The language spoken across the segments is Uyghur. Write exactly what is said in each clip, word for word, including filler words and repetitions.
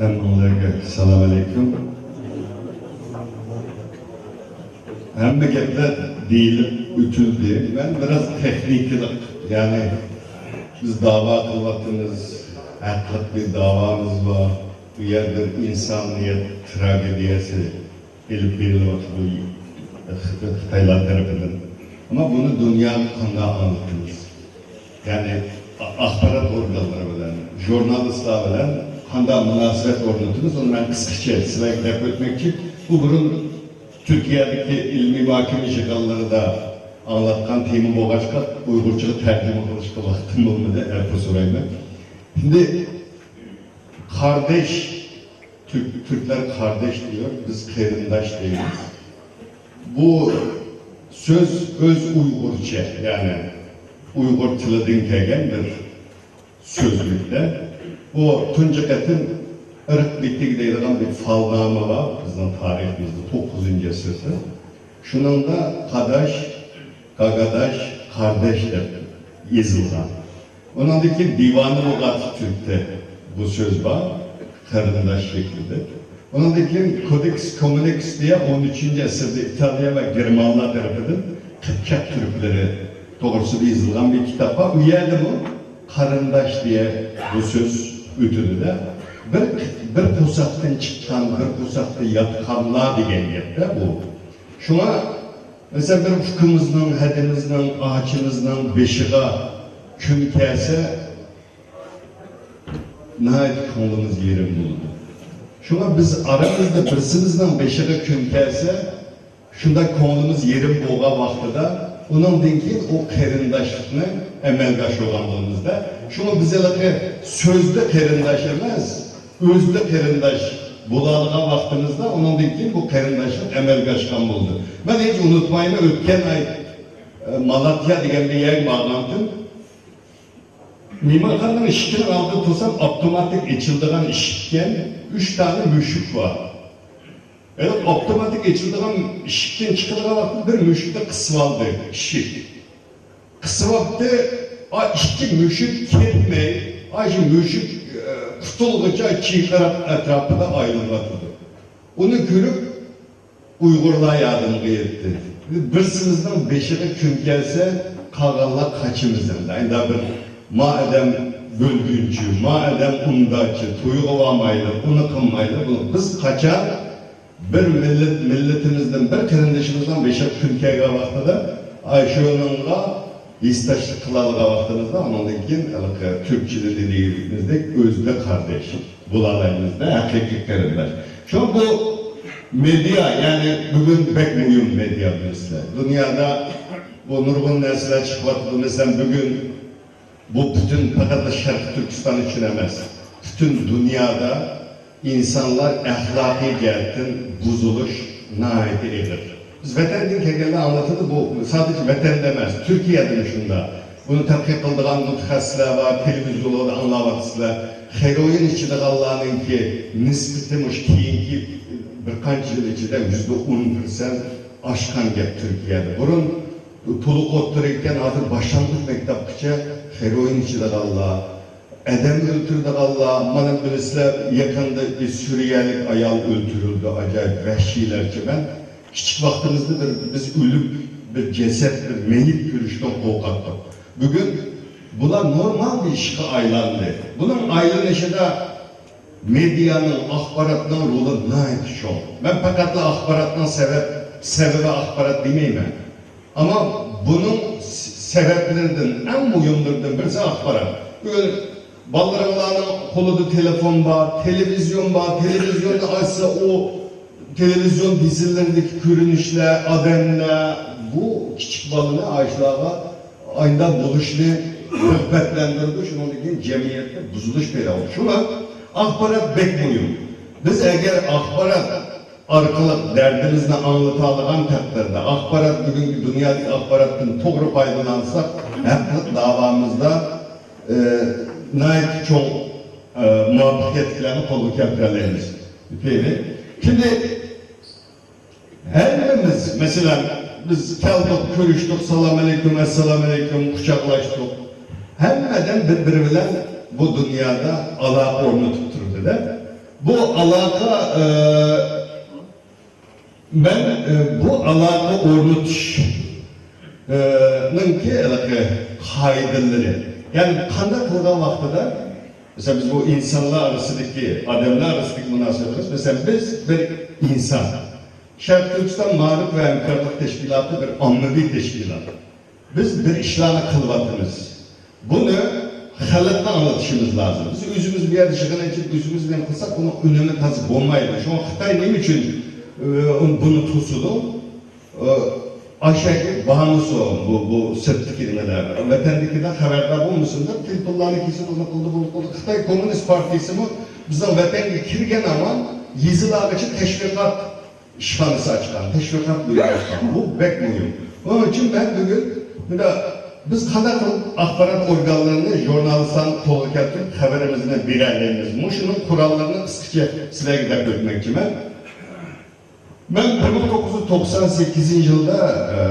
ھەممىڭلارغا سالام ئەلەيكۇم. ھەممە گەپلەر دېيىلىپ ئۆتۈلدى. مەن بىراز تېخنىكىلىق، يەنى بىز داۋا قىلىۋاتىمىز، ھەقلىق بىر داۋامىز بار. بۇ يەردە ئىنسانىيەت تراگېدىيەسى ئېلىپ بېرىلىۋاتىدۇ خىتايلار تەرىپىدىن. ئەمما بۇنى دۇنياغا قانداق ئاڭلىتىمىز؟ يەنى ئا-، ئاخبارات ئورگانلىرى بىلەن، ژۇرنالىستلار بىلەن قانداق مۇناسىۋەت ئورنىتىمىز؟ ئۇنى مەن قىسقىچە سىلەرگە دەپ ئۆتمەكچى. بۇ بۇرۇن تۈركىيەدىكى ئىلمىي مۇھاكىمە يىغىنلىرىدا ئاڭلاتقان تېما بولغاچقا، ئۇيغۇرچىغا تەرجىمە قىلىشقا ۋاقتىم بولمىدى، ئەپۇ سورايمەن. ئەمدى قارداش، تۈرك، تۈركلەر قارداش دەيدۇ، بىز قېرىنداش دەيمىز. بۇ سۆز ئۆز ئۇيغۇرچە، يەنى ئۇيغۇر تىلىدىن كەلگەن بىر سۆزلۈكتە. بۇ تۇنجى قېتىم ئىرق بىتىگى دەيدىغان بىر فالنامە بار بىزنىڭ تارىخىمىزدا، توققۇزىنچى ئەسىردە. شۇنىڭدا قاداش، گاگاداش، قارداش دەپ يېزىلغان. ئۇنىڭدىن كېيىن دىۋانى لۇغاتى تۈركتە بۇ سۆز بار، قېرىنداش شەكلىدە. ئۇنىڭدىن كېيىن كودېكس كومۇنىكس دېيە ئون ئۈچىنچى ئەسىردە ئىتالىيە ۋە گېرمانلار تەرىپىدىن قىپچاق تۈركلىرى توغرىسىدا يېزىلغان بىر كىتاب بار. ئۇ يەردىمۇ قېرىنداش دېيە بۇ سۆز ئۆتىدۇ-دە. بىر، بىر قورساقتىن چىققان، بىر قورساقتا ياتقانلار دېگەن گەپ-دە بۇ. شۇڭا مەسىلەن، بىر ئۇكىمىزنىڭ، ھەدىمىزنىڭ، ئاچىمىزنىڭ بېشىغا كۈن كەلسە، ناھايىتى كۆڭلىمىز يېرىم بولىدۇ. شۇڭا بىز ئارىمىزدا بىرسىمىزنىڭ بېشىغا كۈن كەلسە، شۇنداق كۆڭلىمىز يېرىم بولغان ۋاقتىدا، ئۇنىڭدىن كېيىن ئۇ قېرىنداشلىقنى ئەمەلگە ئاشۇرغان بولىمىز-دە. شۇڭا بىز ھېلىقى سۆزدە قېرىنداش ئەمەس، ئۆزدە قېرىنداش بولالىغان ۋاقتىمىزدا، ئۇنىڭدىن كېيىن بۇ قېرىنداشلىق ئەمەلگە ئاشقان بولىدۇ. مەن ھېچ ئۇنتۇمايمەن، ئۆتكەن ئاي، ئە، مالاتيا دېگەن بىر يەرگە بارغانتىم. مېھمانخانىنىڭ ئىشىكىنىڭ ئالدىدا تۇرسام، ئاپتوماتىك ئېچىلىدىغان ئىشىككەن، ئۈچ دانە مۈشۈك بار. ھېلىقى ئاپتوماتىك ئېچىلىدىغان ئىشىكتىن چىقىدىغان ۋاقتىدا بىر مۈشۈكنى قىسىۋالدى ئىشىك. قىسىۋاپتۇ، ئا، ئىككى مۈشۈك كەتمەي، ئا، شۇ مۈشۈك، ئە، قۇتۇلغۇچە چىرقىراپ ئەتراپىدا ئايلىنىۋاتىدۇ. ئۇنى كۆرۈپ، ئۇيغۇرلار يادىمغا يەتتى. بىرسىمىزنىڭ بېشىغا كۈن كەلسە، قالغانلار قاچىمىز ئەمدى. ئەمدى بىر ما ئادەم بۆلگۈنچى، ما ئادەم ئۇنداچى، تويغا بارمايلى، ئۇنى قىلمايلى. بۇ، بىز قاچان بىر مىللەت، مىللىتىمىزدىن، بىر قېرىندىشىمىزنىڭ بېشىغا كۈن كەلگەن ۋاقتىدا، ئاي، شۇنىڭغا ھېسداشلىق قىلالىغان ۋاقتىمىزدا، ئۇنىڭدىن كېيىن ھېلىقى تۈركچىدە دېگىنىمىزدەك ئۆزدە قارداش بولالايمىزدا، ھەقىقىي قېرىنداش. شۇڭا بۇ مېدىيا، يەنى بۈگۈن بەك مۇھىم مېدىيا بىلىسىلەر. دۇنيادا بۇ نۇرغۇن نەرسىلەر چىقىۋاتىدۇ. مەسىلەن، بۈگۈن بۇ پۈتۈن پەقەتلا شەرقىي تۈركىستان ئۈچۈن ئەمەس، پۈتۈن دۇنيادا ئىنسانلار ئەخلاقىي جەھەتتىن بۇزۇلۇش ناھايىتى ئېغىر. بىز ۋەتەندىن كەلگەنلەر ئاڭلىتىدۇ، بۇ سادىچە ۋەتەندە ئەمەس، تۈركىيەدىمۇ شۇنداق. بۇنى تەتقىق قىلىدىغان مۇتەخەسسىسلەر بار، تېلېۋىزورلاردا ئاڭلاۋاتىسىلەر. خېروئىن ئىچىدىغانلارنىڭكى نىسبىتى مۇشۇ كېيىنكى بىر قانچە يىل ئىچىدە يۈزدە ئون پىرسەنت ئاشقان گەپ تۈركىيەدە. بۇرۇن تولۇق ئوتتۇرا ئىكەن، ھازىر باشلانغۇچ مەكتەپكىچە خېروئىن ئىچىدىغانلار، ئادەم ئۆلتۈرىدىغانلار، مانا بىلىسىلەر، يېقىندا بىر سۈرىيەلىك ئايال ئۆلتۈرۈلدى، ئاجايىپ ۋەھشىيلەرچە. مەن كىچىك ۋاقتىمىزدا بىر، بىز ئۆلۈپ، بىر جەسەت، بىر مېيىت كۆرۈشتىن قورقاتتۇق. بۈگۈن بۇلار نورمال بىر ئىشقا ئايلاندى. بۇنىڭ ئايلىنىشىدا مېدىيانىڭ، ئاخباراتنىڭ رولى ناھايىتى چوڭ. مەن پەقەتلا ئاخباراتنىڭ سەۋەب، سەۋەبى ئاخبارات دېمەيمەن. ئەمما بۇنىڭ س-، سەۋەبلىرىدىن، ئەڭ مۇھىملىرىدىن بىرسى ئاخبارات. بۈگۈن بالىلىرىڭلارنىڭ قولىدا تېلېفون بار، تېلېۋىزىيون بار، تېلېۋىزىيوننى ئاچسا، ئۇ تېلېۋىزىيون دىزېللىرىدىكى كۆرۈنۈشلەر، ئادەملەر، بۇ كىچىك بالىنى ئاشۇلارغا ئايندان بولۇشنى رىغبەتلەندۈرىدۇ، شۇنىڭدىن كېيىن جەمئىيەتتە بۇزۇلۇش پەيدا بولىدۇ. شۇڭا ئاخبارات بەك مۇھىم. بىز ئەگەر ئاخبارات ئارقىلىق دەردىمىزنى ئاڭلىتالىغان تەقدىردە، ئاخبارات، بۈگۈنكى دۇنيادىكى ئاخباراتتىن توغرا پايدىلانساق، ھەقلىق داۋامىزدا، ئە، ناھايىتى چوڭ، ئە، مۇۋەپپەقىيەتلىكلەرنى قولغا كەلتۈرەلەيمىز. شىمدى ھەممىمىز، مەسىلەن، بىز كەلدۇق، كۆرۈشتۇق، سالام ئەلەيكۇم، ئەسسالام ئەلەيكۇم، قۇچاقلاشتۇق. ھەممە ئادەم بىر-بىرى بىلەن بۇ دۇنيادا ئالاقە ئورنىتىپ تۇرىدۇ-دە. بۇ ئالاقە، ئە، مەن، ئە، بۇ ئالاقە ئورنىتىش، ئە، نىڭكى ھېلىقى قائىدىلىرى، يەنى قانداق قىلغان ۋاقتىدا، مەسىلەن، بىز بۇ ئىنسانلار ئارىسىدىكى، ئادەملەر ئارىسىدىكى مۇناسىۋىتىمىز، مەسىلەن، بىز بىر ئىنسان، شەرقىي تۈركىستان مائارىپ ۋە ھەمكارلىق تەشكىلاتى بىر ئاممىۋى تەشكىلات. بىز بىر ئىشلارنى قىلىۋاتىمىز. بۇنى خەلققە ئاڭلىتىشىمىز لازىم. بىز ئۆزىمىز بۇ يەردە يىغىن ئېچىپ، ئۆزىمىز نېمە قىلساق، بۇنىڭ ئۈنۈمى تازا بولمايدۇ. شۇڭا خىتاي نېمە ئۈچۈن، ئى، بۇنى توسىدۇ؟ ئى، ئاشەكى بارمىسۇن بۇ، بۇ سىرتتىكى نېمىلەر؟ ۋەتەندىكىدە خەۋەردار بولمىسۇن دەپ، تېلېفونلارنى كېسىپ، ئۇنى قىلدى، بۇنى قىلدى. خىتاي كوممۇنىست پارتىيىسىمۇ بىزنىڭ ۋەتەنگە كىرگەن ھامان يېزىلارغىچە تەشۋىقات ئىشخانىسى ئاچقان، تەشۋىقات بۆلۈمى ئاچقان. بۇ بەك مۇھىم. ئۇنىڭ ئۈچۈن مەن بۈگۈن مۇنداق، بىز قانداق قىلىپ ئاخبارات ئورگانلىرىنى، ژۇرنالىستلارنى قولغا كەلتۈرۈپ خەۋىرىمىزنى بېرەلەيمىز؟ مۇشۇنىڭ قوراللىرىنى قىسقىچە سىلەرگە دەپ ئۆتمەكچىمەن. مەن بىر مىڭ توققۇز يۈز توقسان سەككىزىنچى يىلدا، ئە،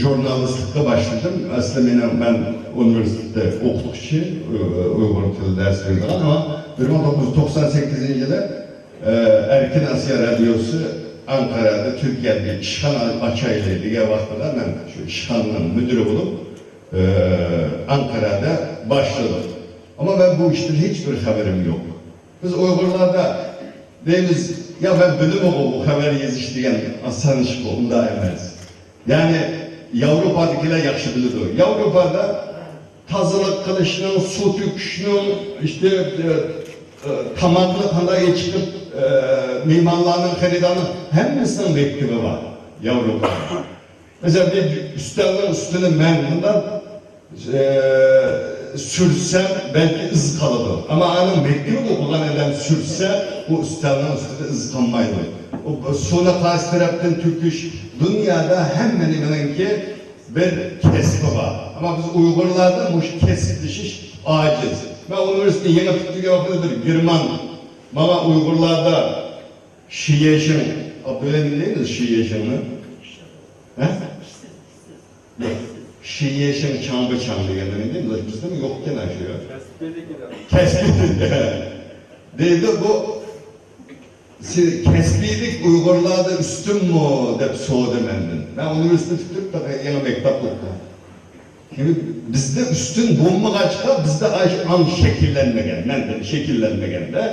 ژۇرنالىستلىققا باشلىدىم. ئەسلى مېنىڭ، مەن ئۇنىۋېرسىتېتتا ئوقۇتقۇچى، ئۇ-، ئۇيغۇر تىلى دەرس بېرىدىغان، ئەمما بىر مىڭ توققۇز يۈز توقسان سەككىزىنچى يىلى ئەركىن ئاسىيا رادىيوسى ئانقارەدە تۈركىيەدىكى ئىشخانا ئاچايلى دېگەن ۋاقتىدا مەن شۇ ئىشخانىنىڭ مۇدىرى بولۇپ، ئانقارەدە باشلىدىم. ئەمما مەن بۇ ئىشتىن ھېچبىر خەۋىرىم يوق. بىز ئۇيغۇرلاردا دەيمىز، يا مەن بىلىمىغۇ بۇ خەۋەر يېزىش دېگەن ئاسان ئىشقۇ، ئۇنداق ئەمەس. يەنى ياۋروپادىكىلەر ياخشى بىلىدۇ. ياۋروپادا تازىلىق قىلىشنىڭ، سۇ تۆكۈشنىڭ، ئىشتە، ئە، ئە، تاماقنى قانداق ئېچىقىپ، ئە، مېھمانلارنىڭ، خېرىدارنىڭ ھەممىسىنىڭ مەكتىۋى بار ياۋروپادا. مەسىلەن، بىر ئۈستەلنىڭ ئۈستىنى مەن مۇنداق، ئە، سۈرسەم، بەلكى ئىز قالىدۇ. ئەمما ئانىڭ مەكتىۋىدە ئوقۇغان ئادەم سۈرسە، ئۇ ئۈستەلنىڭ ئۈستىدە ئىز قالمايدۇ. ئۇ سۇنى قايسى تەرەپتىن تۆكۈش، دۇنيادا ھەممە نېمىنىڭكى بىر كەسپى بار. ئەمما بىز ئۇيغۇرلاردا مۇشۇ كەسىپلىشىش ئاجىز. مەن ئۇنىۋېرسىتېتنى يېڭى پۈتتۈرگەن ۋاقتىدا بىر گېرمان ماڭا ئۇيغۇرلاردا شىيېشىڭ، ئابدۇللا نېمە دەيمىز شىيېشىڭنى؟ ھە؟ شىيېشىڭ چاڭبىچاڭ دېگەن نېمە دەيمىز؟ بىزدىمۇ يوق ئىكەن شۇ. كەسپىي. دەيدۇ بۇ. سىز كەسپىيلىك ئۇيغۇرلاردا ئۈستۈنمۇ دەپ سورىدى مەندىن. مەن ئۇنىۋېرسىتېت پۈتتۈرۈپ تېخى يېڭى مەكتەپ ئوقۇدۇم. دېمەك، بىزدە ئۈستۈن بولمىغاچقا، بىزدە ئاشۇ ئاڭ شەكىللەنمىگەن، مەندە شەكىللەنمىگەندە.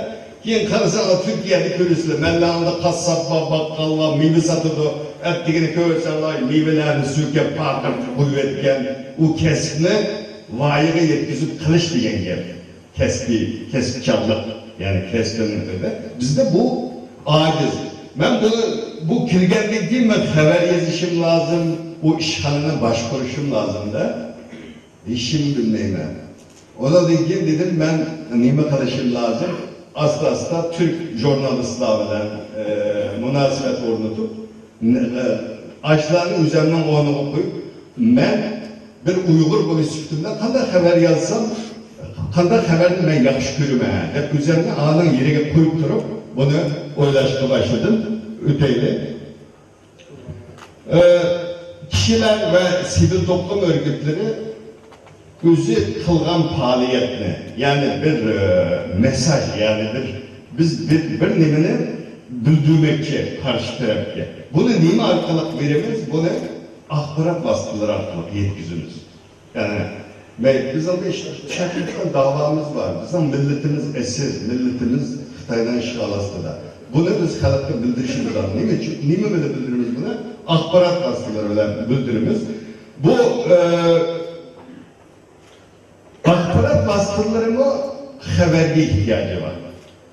كېيىن قارىساڭلار، تۈركىيەدە كۆرىسىلەر، مەللەڭدە قاسساپ بار، باققال بار، مېۋە ساتىدۇ. ئەتىگىنى كۆرسەڭلار، مېۋىلەرنى سۆكۈپ، پارقىرىتىپ قويۇۋەتكەن. ئۇ كەسىپنى ۋايىغا يەتكۈزۈپ قىلىش دېگەن گەپ. كەسپىي، كەسىپچانلىق، يەنى كەسپىنى بىزدە بۇ ئاجىز. مەن بۇ، بۇ كىرگەندىن كېيىن مەن خەۋەر يېزىشىم لازىم، ئۇ ئىشخانىنى باشقۇرۇشۇم لازىم-دە. ھېچنېمە بىلمەيمەن. ئۇنىڭدىن كېيىن دېدىم، مەن نېمە قىلىشىم لازىم؟ ئاستا-ئاستا تۈرك ژۇرنالىستلار بىلەن، ئە، مۇناسىۋەت ئورنىتىپ، ئاشۇلارنى ئۆزۈمنىڭ ئورنىغا قويۇپ، مەن بىر ئۇيغۇر بولۇش سۈپىتىمدە قانداق خەۋەر يازسام، قانداق خەۋەرنى مەن ياخشى كۆرىمەن دەپ، ئۆزۈمنى ئانىڭ يېرىگە قويۇپ تۇرۇپ، بۇنى ئويلاشقا باشلىدىم. ئۆتەيلى. ئە، كىشىلەر ۋە سىۋىل توپلام ئۆرگۈتلىرى ئۆزى قىلغان پائالىيەتنى، يەنى بىر، ئە، مېسساژ، يەنى بىر، بىز بىر، بىر نېمىنى بىلدۈرمەكچى قارشى تەرەپكە. بۇنى نېمە ئارقىلىق بېرىمىز؟ بۇنى ئاخبارات ۋاسىتىلىرى ئارقىلىق يەتكۈزىمىز. يەنى، مەي-، بىزنىڭ بىر شەرقىي داۋامىز بار. بىزنىڭ مىللىتىمىز ئەسىر، مىللىتىمىز خىتاينىڭ ئىشغالى ئاستىدا. بۇنى بىز خەلققە بىلدۈرۈشىمىز لازىم. نېمە ئۈچۈن؟ نېمە بىلەن بىلدۈرىمىز بۇنى؟ ئاخبارات ۋاسىتىلىرى بىلەن بىلدۈرىمىز. بۇ، ئە، ئاخبارات ۋاسىتىلىرىمۇ خەۋەرگە ئېھتىياجى بار.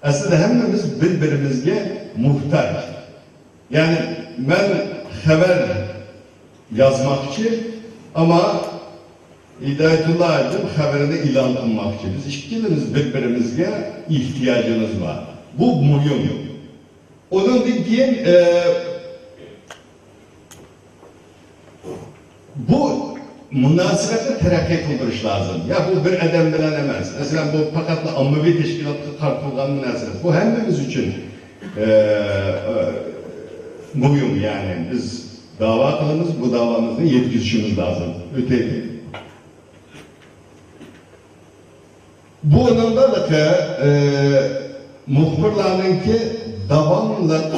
ئەسلىدە ھەممىمىز بىر-بىرىمىزگە موھتاج. يەنى مەن خەۋەر يازماقچى، ئەمما ھىدايەتۇللا ھاجىم خەۋىرىنى ئېلان قىلماقچى. بىز ئىككىلىمىز بىر-بىرىمىزگە ئېھتىياجىمىز بار. بۇ مۇھىم. ئۇنىڭدىن كېيىن، ئە، بۇ مۇناسىۋەتنى تەرەققىي قىلدۇرۇش لازىم. يا بۇ بىر ئادەم بىلەن ئەمەس. مەسىلەن، بۇ پەقەتلا ئاممىۋى تەشكىلاتقا قارىتىلغان مۇناسىۋەت. بۇ ھەممىمىز ئۈچۈن، ئە، ئە، مۇھىم، يەنى بىز داۋا قىلىمىز، بۇ داۋامىزنى يەتكۈزۈشىمىز لازىم. ئۆتەيلى. بۇنىڭدا، ئە، مۇخبىرلارنىڭكى داۋاملىق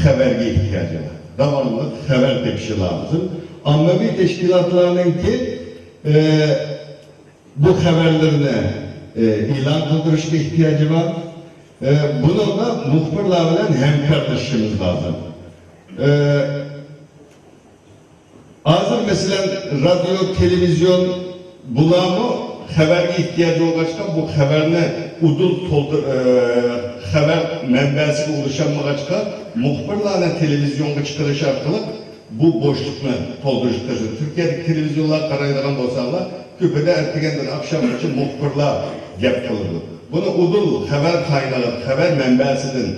خەۋەرگە ئېھتىياجى بار. داۋاملىق خەۋەر تېپىشى لازىم. ئاممىۋى تەشكىلاتلارنىڭكى، ئە، بۇ خەۋەرلىرىنى، ئە، ئېلان قىلدۇرۇشقا ئېھتىياجى بار. ئە، بۇنىڭدا مۇخبىرلار بىلەن ھەمكارلىشىشىمىز لازىم. ئە، ھازىر مەسىلەن، رادىيو، تېلېۋىزىيون بۇلارمۇ خەۋەرگە ئېھتىياج بولغاچقا، بۇ خەۋەرنى ئۇدۇل تولدۇر-، ئە، خەۋەر مەنبەسىگە ئۇلىشالمىغاچقا، مۇخبىرلارنى تېلېۋىزىيونغا چىقىرىش ئارقىلىق بۇ بوشلۇقنى تولدۇرۇشقا تىرىشىدۇ. تۈركىيەدىكى تېلېۋىزىيونلارغا قارايدىغان بولساڭلار، كۆپىدە ئەتىگەندىن ئاخشامغىچە مۇخبىرلار گەپ قىلىدۇ. بۇنى ئۇدۇل خەۋەر قاينىغى، خەۋەر مەنبەسىدىن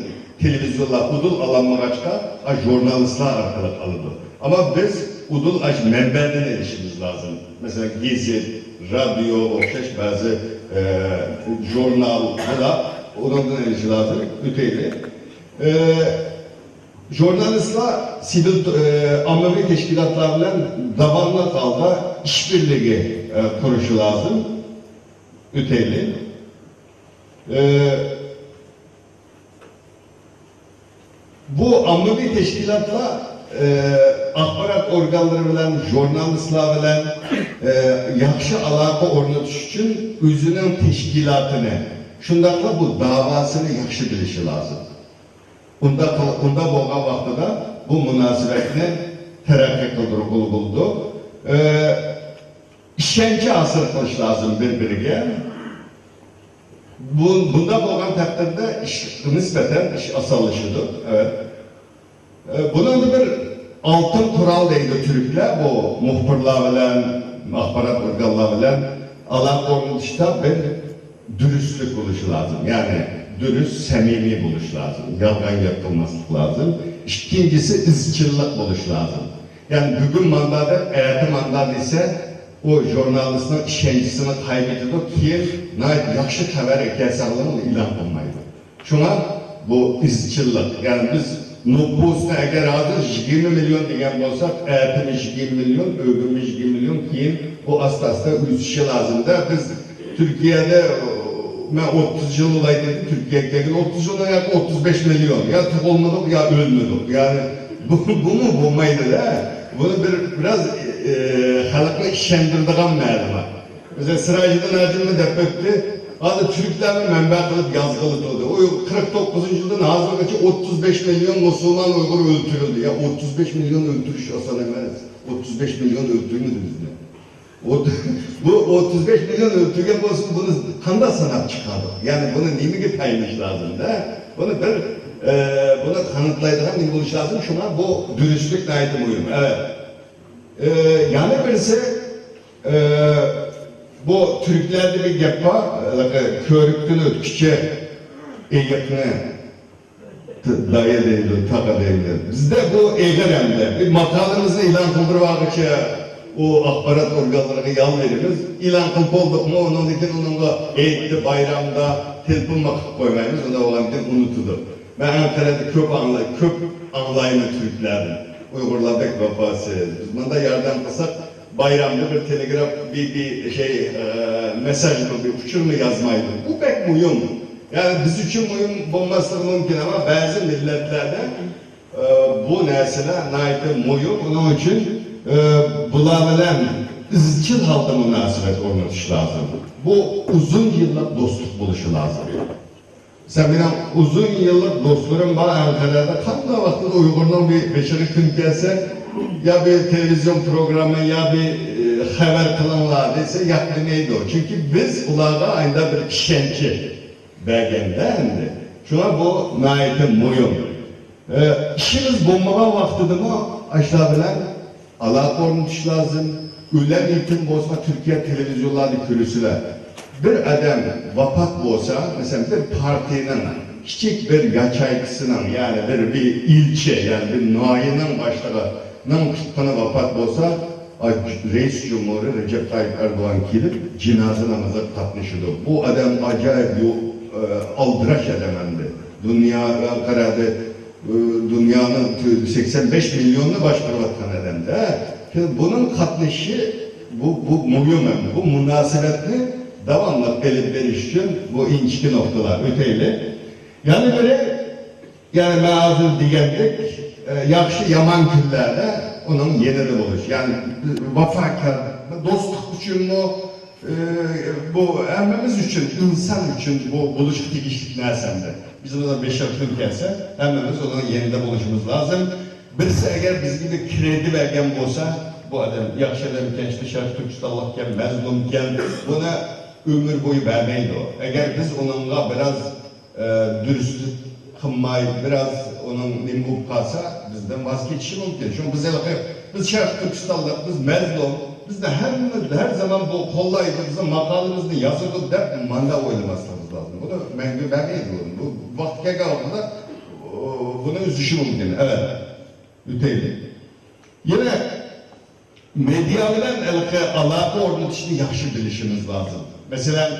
تېلېۋىزىيونلار ئۇدۇل ئالالمىغاچقا، ئا، ژۇرنالىستلار ئارقىلىق ئالىدۇ. ئەمما بىز ئۇدۇل ئاشۇ مەنبەدىن ئېلىشىمىز لازىم. مەسىلەن، گېزىت، رادىيو ئوخشاش بەزى، ئە، ژۇرنال، بۇلار ئۇنىڭدىن ئېلىشى لازىم. ئۆتەيلى. ئە، ژۇرنالىستلار سىۋىل، ئە، ئاممىۋى تەشكىلاتلار بىلەن داۋاملىق ھالدا ئىشبىرلىكى، ئە، قۇرۇشى لازىم. ئۆتەيلى. ئە، بۇ ئاممىۋى تەشكىلاتلار، ئە، ئاخبارات ئورگانلىرى بىلەن، ژۇرنالىستلار بىلەن، ئە، ياخشى ئالاقە ئورنىتىش ئۈچۈن ئۆزىنىڭ تەشكىلاتىنى، شۇنداقلا بۇ داۋاسىنى ياخشى بىلىشى لازىم. ئۇنداق قىل-، ئۇنداق بولغان ۋاقتىدا بۇ مۇناسىۋەتنى تەرەققىي قىلدۇرغىلى بولىدۇ. ئە، ئىشەنچ ھاسىل قىلىش لازىم بىر-بىرىگە. بۇ، بۇنداق بولغان تەقدىردە ئىش، نىسبەتەن ئىش ئاسانلىشىدۇ. ئەۋەت. ئە، بۇنىڭدا بىر ئالتۇن قورال دەيدۇ تۈركلەر، بۇ مۇخبىرلار بىلەن، ئاخبارات ئورگانلار بىلەن ئالاقە ئورنىتىشتا بىر دۈرۈسلۈك بولۇشى لازىم. يەنى دۈرۈس، سەمىمىي بولۇش لازىم. يالغان گەپ قىلماسلىق لازىم. ئىككىنچىسى، ئىزچىللىق بولۇش لازىم. يەنى بۈگۈن ماندا دەپ، ئەتە ماندا دېسە، ئۇ ژۇرنالىستنىڭ ئىشەنچىسىنى قايبېتىدۇ، كېيىن ناھايىتى ياخشى خەۋەر ئەكەلسەڭلارمۇ ئېلان قىلمايدۇ. شۇڭا بۇ ئىزچىللىق، يەنى بىز نوپۇسنى ئەگەر ھازىر يىگىرمە مىليون دېگەن بولساق، ئەتىمۇ يىگىرمە مىليون، ئۆگۈنمۇ يىگىرمە مىليون، كېيىن بۇ ئاستا-ئاستا ئۆسۈشى لازىمدا. بىز تۈركىيەدە، مەن ئوتتۇز يىل بولاي دېدىم، تۈركىيەگە كەلگىلى ئوتتۇز يىلدىن ياقى ئوتتۇز بەش مىليون. يا تۇغۇلمىدۇق، يا ئۆلمىدۇق. يەنى بۇ، بۇمۇ بولمايدۇ-دە. بۇنى بىر، بىراز، ئە، خەلقنى ئىشەندۈرىدىغان مەلۇمات. مەسىلەن، سىراجىدىن ھاجىممۇ دەپ ئۆتتى. ھازىر تۈركلەرنى مەنبە قىلىپ يازغىلى تۇردى. ئۇ قىرىق توققۇزىنچى يىلدىن ھازىرغىچە ئوتتۇز بەش مىليون مۇسۇلمان ئۇيغۇر ئۆلتۈرۈلدى. يا ئوتتۇز بەش مىليون ئۆلتۈرۈش ئاسان ئەمەس. ئوتتۇز بەش مىليون ئۆلتۈرمىدى بىزنى. ئوت-، بۇ ئوتتۇز بەش مىليون ئۆلتۈرگەن بولسا، بۇنى قانداق ساناپ چىقاردۇق؟ يەنى بۇنى نېمىگە تايىنىش لازىم-دە؟ بۇنى بىر، ئە، بۇنى قاناتلايدىغان نېمە بولۇش لازىم؟ شۇڭا بۇ دۈرۈسلۈك ناھايىتى مۇھىم. ئەۋەت. ئە، يەنە بىرسى، ئە، بۇ تۈركلەردە بىر گەپ بار، ھېلىقى كۆۋرۈكتىن ئۆتكۈچە ئېيىقنى دايا دەيدۇ، تاقا دەيدۇ. بىزدە بۇ ئېغىر ئەمدى. بىر ماقالىمىزنى ئېلان قىلدۇرۇۋالغۇچە ئۇ ئاخبارات ئورگانلىرىغا يالۋۇرىمىز. ئېلان قىلىپ بولدۇقمۇ، ئۇنىڭدىن كېيىن ئۇنىڭغا ئېيتتى، بايرامدا تېلېفونمۇ قىلىپ قويمايمىز. ئۇنداق بولغاندىن كېيىن ئۇنتۇدۇق. مەن ئەنقەرەدە كۆپ ئاڭلاي-، كۆپ ئاڭلايمەن تۈركلەردىن. ئۇيغۇرلار بەك ۋاپاسىز. بىز مۇنداق ياردەم قىلساق، بايرامدا بىر تېلېگراف، بىر، بىر شەي، ئە، مېسساژمۇ، بىر ئۇچۇرمۇ يازمايدۇ. بۇ بەك مۇھىم. يەنى بىز ئۈچۈن مۇھىم بولماسلىقى مۇمكىن، ئەمما بەزى مىللەتلەردە، ئە، بۇ نەرسىلەر ناھايىتى مۇھىم. ئۇنىڭ ئۈچۈن، ئە، بۇلار بىلەن ئىزچىل ھالدا مۇناسىۋەت ئورنىتىش لازىم. بۇ ئۇزۇن يىللىق دوستلۇق بولۇشى لازىم. مەسىلەن، مېنىڭ ئۇزۇن يىللىق دوستلىرىم بار ئەنقەرەدە. قانداق ۋاقىتتا ئۇيغۇرنىڭ بىر بېشىغا كۈن كەلسە، يا بىر تېلېۋىزىيون پروگرامما، يا بىر، ئى، خەۋەر قىلىڭلار دېسە، ياق دېمەيدۇ. چۈنكى بىز ئۇلارغا ئايدا بىر ئىشەنچ بەرگەندە ئەمدى. شۇڭا بۇ ناھايىتى مۇھىم. ئى، ئىشىمىز بولمىغان ۋاقتىدىمۇ ئاشۇلار بىلەن ئالاقە ئورنىتىش لازىم. ئۆلەم يېتىم بولسا، تۈركىيە تېلېۋىزىيونلاردا كۆرىسىلەر. بىر ئادەم ۋاپات بولسا، مەسىلەن، بىر پارتىيىنىڭ كىچىك بىر ياچېيكىسىنىڭ، يەنى بىر، بىر ئىلچى، يەنى بىر ناھىيەنىڭ باشلىقىنىڭ تۇتقىنى ۋاپات بولسا، ئا، رەئىس جۇمھۇرى رەجەپ تايىپ ئەردوغان كېلىپ، جىنازا نامىزىغا قاتنىشىدۇ. بۇ ئادەم ئاجايىپ يو-، ئە، ئالدىراش ئادەم ئەمدى. دۇنياغا قارىدى. ئى، دۇنيانىڭ تۆ-، سەكسەن بەش مىليوننى باشقۇرۇۋاتقان ئادەمدە. بۇنىڭ قاتنىشىشى، بۇ، بۇ مۇھىم ئەمدى. بۇ مۇناسىۋەتنى داۋاملىق ئېلىپ بېرىش ئۈچۈن بۇ ئىنچىكە نۇقتىلار. ئۆتەيلى. يەنە بىرى، يەنى مەن ھازىر دېگەندەك، ئە، ياخشى يامان كۈنلەردە ئۇنىڭ يېنىدا بولۇش. يەنى ۋاپاكار، دوستلۇق ئۈچۈنمۇ، ئە، بۇ ھەممىمىز ئۈچۈن، ئىنسان ئۈچۈن بۇ بولۇشقا تېگىشلىك نەرسە ئەمدى. بىز بۇنىڭ بەشەر كۈن كەلسە، ھەممىمىز ئۇنىڭ يېنىدا بولۇشىمىز لازىم. بىرسى ئەگەر بىزگە بىر كرېدىت بەرگەن بولسا، بۇ ئادەم ياخشى ئادەمكەن، شەرقىي تۈركىستانلىقكەن، مەزلۇمكەن، بۇنى ئۆمۈر بويى بەرمەيدۇ. ئەگەر بىز ئۇنىڭغا بىراز ئە، دۈرۈستلۈك قىلماي، بىراز ئۇنىڭ نېمە بولۇپ قالسا، بىزدىن ۋاز كېچىشى مۇمكىن. شۇڭا بىز ھېلىقى، بىز شەرقىي تۈركىستانلىق، بىز مەزلۇم، بىزنى ھەممە، ھەر زامان بۇ قوللايدۇ، بىزنىڭ ماقالىمىزنى يازىدۇ دەپ مانداق ئويلىماسلىقىمىز لازىم. بۇنى مەڭگۈ بەرمەيدۇ. بۇ ۋاقتى كەلگەن ۋاقتىدا، ئۇ، بۇنى ئۈزۈشى مۇمكىن. ئەۋەت، ئۆتەيلى. يەنە مېدىيا بىلەن ھېلىقى ئالاقە ئورنىتىشنى ياخشى بىلىشىمىز لازىم. مەسىلەن،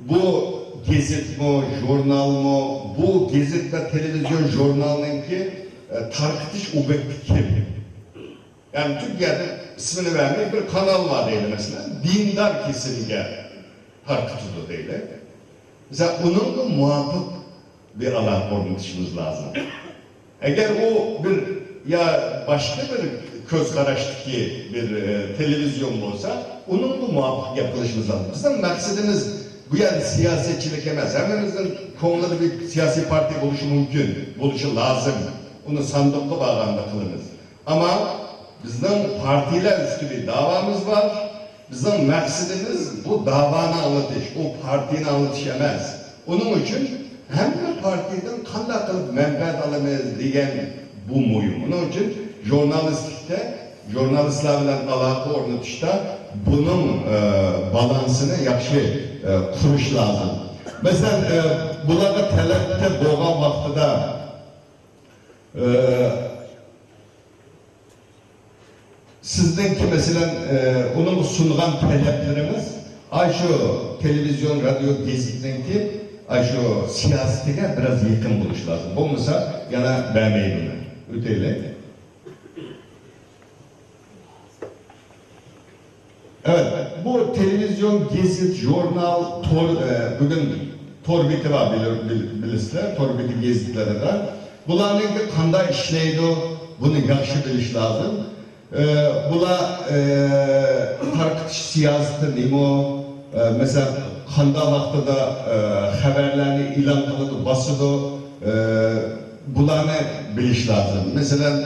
بۇ گېزىتمۇ، ژۇرنالمۇ، بۇ گېزىت ۋە تېلېۋىزىيون ژۇرنالنىڭكى، ئە، تارقىتىش ئوبيېكتى كىم؟ يەنى تۈركىيەدە ئىسمىنى بەرمەي بىر قانال بار دەيلى، مەسىلەن، دىندار كېسىمگە تارقىتىدۇ دەيلى. مەسىلەن، ئۇنىڭغا مۇۋاپىق بىر ئالاقە ئورنىتىشىمىز لازىم. ئەگەر ئۇ بىر يا باشقا بىر كۆز قاراشتىكى بىر، ئە، تېلېۋىزىيون بولسا، ئۇنىڭغا مۇۋاپىق گەپ قىلىشىمىز لازىم. بىزنىڭ مەقسىتىمىز بۇ يەردە سىياسەتچىلىك ئەمەس. ھەممىمىزنىڭ كۆڭلىدە بىر سىياسىي پارتىيە بولۇشى مۇمكىن، بولۇشى لازىم. ئۇنى ساندۇققا بارغاندا قىلىمىز. ئەمما بىزنىڭ پارتىيەلەر ئۈستىدە داۋامىز بار. بىزنىڭ مەقسىتىمىز بۇ داۋانى ئاڭلىتىش، ئۇ پارتىيەنى ئاڭلىتىش ئەمەس. ئۇنىڭ ئۈچۈن ھەممە پارتىيەدىن قانداق قىلىپ مەنپەئەت ئالىمىز دېگەن بۇ مۇھىم. ئۇنىڭ ئۈچۈن ژۇرنالىستىكتە، ژۇرنالىستلار بىلەن ئالاقە ئورنىتىشتا بۇنىڭ، ئە، بالانسىنى ياخشى، ئە، قۇرۇش لازىم. مەسىلەن، ئە، بۇلارغا تەلەپتە بولغان ۋاقتىدا، ئە، سىزنىڭكى، مەسىلەن، ئە، ئۇنىڭغا سۇنغان تەلەپلىرىڭىز ئاشۇ تېلېۋىزىيون، رادىيو، گېزىتنىڭكى ئاشۇ سىياسىتىگە بىراز يېقىن بولۇشى لازىم. بولمىسا يەنە بەرمەيدۇ. ئۆتەيلى. ئەۋەت، بۇ تېلېۋىزىيون، گېزىت، ژۇرنال، تور، ئە، بۈگۈن تور بېتى بار، بىل-، بىل-، بىلىسىلەر، تور بېتى گېزىتلىرىدا. بۇلارنىڭكى قانداق ئىشلەيدۇ، بۇنى ياخشى بىلىش لازىم. ئە، بۇلار، ئە، تارقىتىش سىياسىتى نېمە؟ ئە، مەسىلەن، قانداق ۋاقتىدا، ئە، خەۋەرلەرنى ئېلان قىلىدۇ، باسىدۇ؟ ئە، بۇلارنى بىلىش لازىم. مەسىلەن،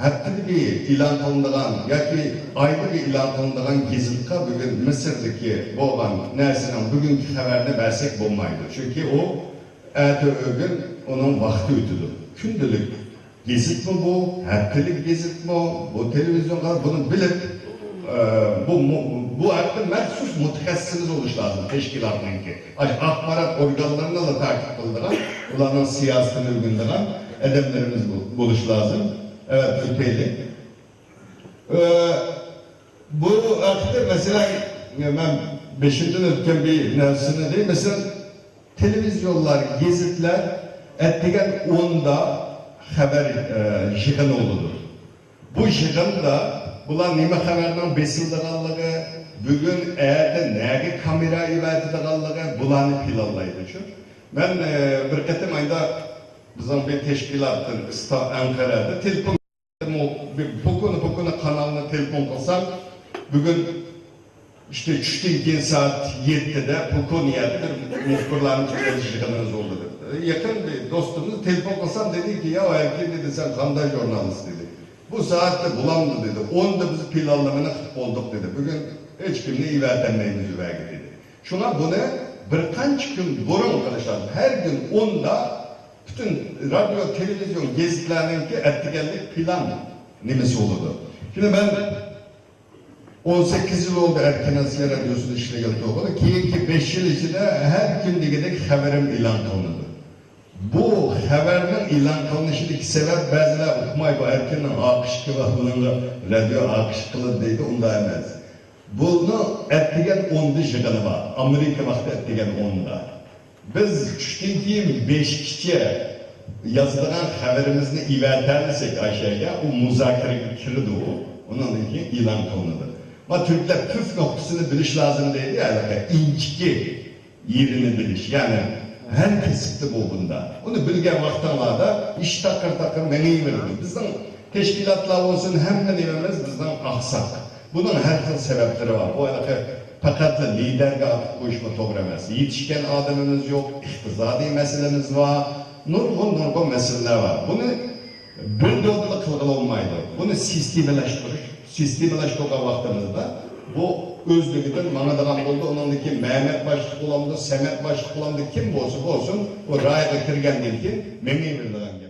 ھەپتىدە بىر ئېلان قىلىنىدىغان ياكى ئايدا بىر ئېلان قىلىنىدىغان گېزىتقا بۈگۈن مىسىردىكى بولغان نەرسىنىڭ بۈگۈنكى خەۋەرىنى بەرسەك بولمايدۇ. چۈنكى ئۇ ئەتە ئۆگۈن ئۇنىڭ ۋاقتى ئۆتىدۇ. كۈندىلىك گېزىتمۇ بۇ، ھەپتىلىك گېزىتمۇ، بۇ تېلېۋىزىيونغا بۇنى بىلىپ، ئە، بۇ، بۇ، بۇ ھەقتە مەخسۇس مۇتەخەسسىسىمىز بولۇشى لازىم تەشكىلاتنىڭكى. ئاشۇ ئاخبارات ئورگانلىرىنىلا تەكىت قىلىدىغان، ئۇلارنىڭ سىياسىتىنى ئۆگىنىدىغان ئادەملىرىمىز بو-، بولۇشى لازىم. ئەۋەت، ئۆتەيلى. ئە، بۇ ھەقتە، مەسىلەن، مەن بېشىمدىن ئۆتكەن بىر نەرسىنى دەي. مەسىلەن، تېلېۋىزىيونلار، گېزىتلەر ئەتىگەن ئوندا خەۋەر، ئە، يىغىنى بولىدۇ. بۇ يىغىندا بۇلار نېمە خەۋەرنىڭ بېسىلىدىغانلىقى، بۈگۈن، ئەتە نەگە كامېرا ئەۋەتىدىغانلىقى، بۇلارنى پىلانلايدۇ شۇ. مەن، ئە، بىر قېتىم ئايدا بىزنىڭ بىر تەشكىلاتتىن ئىستا-، ئەنقەرەدە تېلېفون بۇ، بۇ، بۇ كۈنى، بۇ كۈنى قانالنى تېلېفون قىلسام، بۈگۈن ئىشتە چۈشتىن كېيىن سائەت يەتتىدە بۇ كۈنى يەردە بىر مۇخبىرلارنى كۈتۈۋېلىش يىغىنىڭىز بولدى دەپ. يېقىن بىر دوستۇمنى تېلېفون قىلسام دېدىكى، يا ئەركىن دېدى، سەن قانداق ژۇرنالىست دېدى. بۇ سائەتتە بولامدۇ دېدى. ئوندا بىز پىلانلىمىنى قىلىپ بولدۇق دېدى. بۈگۈن ھېچكىمنى ئەۋەتەلمەيمىز ئۆيگە دېدى. شۇڭا بۇنى بىر قانچە كۈن بۇرۇن قىلىش لازىم. ھەر كۈن ئوندا پۈتۈن رادىيو، تېلېۋىزىيون، گېزىتلەرنىڭكى ئەتىگەنلىك پىلان نېمىسى بولىدۇ. شۇڭا مەن ئون سەككىز يىل بولدى ئەركىن ئاسىيا رادىيوسىدا ئىشلىگەن توغرا. كېيىنكى بەش يىل ئىچىدە ھەر كۈن دېگۈدەك خەۋىرىم ئېلان قىلىنىدۇ. بۇ خەۋەرنىڭ ئېلان قىلىنىشىدىكى سەۋەب بەزىلەر ئۇقمايدۇ، ئەركىننىڭ ئالقىشى كېلىۋاتقىنىغا رادىيو ئالقىش قىلىدۇ دەيدۇ، ئۇنداق ئەمەس. بۇنى ئەتىگەن ئوندا يىغىنى بار، ئامېرىكا ۋاقتى ئەتىگەن ئوندا. بىز چۈشتىن كېيىن بەشكىچە يازىدىغان خەۋىرىمىزنى ئەۋەتەلىسەك ئاشۇ يەرگە، ئۇ مۇزاكىرىگە كىرىدۇ، ئۇنىڭدىن كېيىن ئېلان قىلىنىدۇ. ما تۈركلەر پۈف نۇقتىسىنى بىلىش لازىم دەيدۇ، ھېلىقى ئىنچىكە يېرىنى بىلىش. يەنى ھەر كەسىپتە بولغىنىدا، ئۇنى بىلگەن ۋاقتىڭلاردا ئىش تاقىر-تاقىر مېڭىۋېرىدۇ. بىزنىڭ تەشكىلاتلار بولسۇن، ھەممە نېمىمىز بىزنىڭ ئاقساق. بۇنىڭ ھەر خىل سەۋەبلىرى بار. بۇ ھېلىقى پەقەتلا لىدەرگە ئاتىپ قويۇشمۇ توغرا ئەمەس. يېتىشكەن ئادىمىمىز يوق، ئىقتىسادىي مەسىلىمىز بار، نۇرغۇن، نۇرغۇن مەسىلىلەر بار. بۇنى بىر دۆلەتلا قىلغىلى بولمايدۇ. بۇنى سىستېمىلاشتۇرۇش، سىستېمىلاشتۇرغان ۋاقتىمىزدا بۇ ئۆزلۈكىدىن ماڭىدىغان بولىدۇ. ئۇنىڭدىن كېيىن مەمەت باشلىق بولامدۇ، سەمەت باشلىق بولامدۇ، كىم بولسا بولسۇن، ئۇ رايغا كىرگەندىن كېيىن مېڭىۋېرىدىغان گەپ.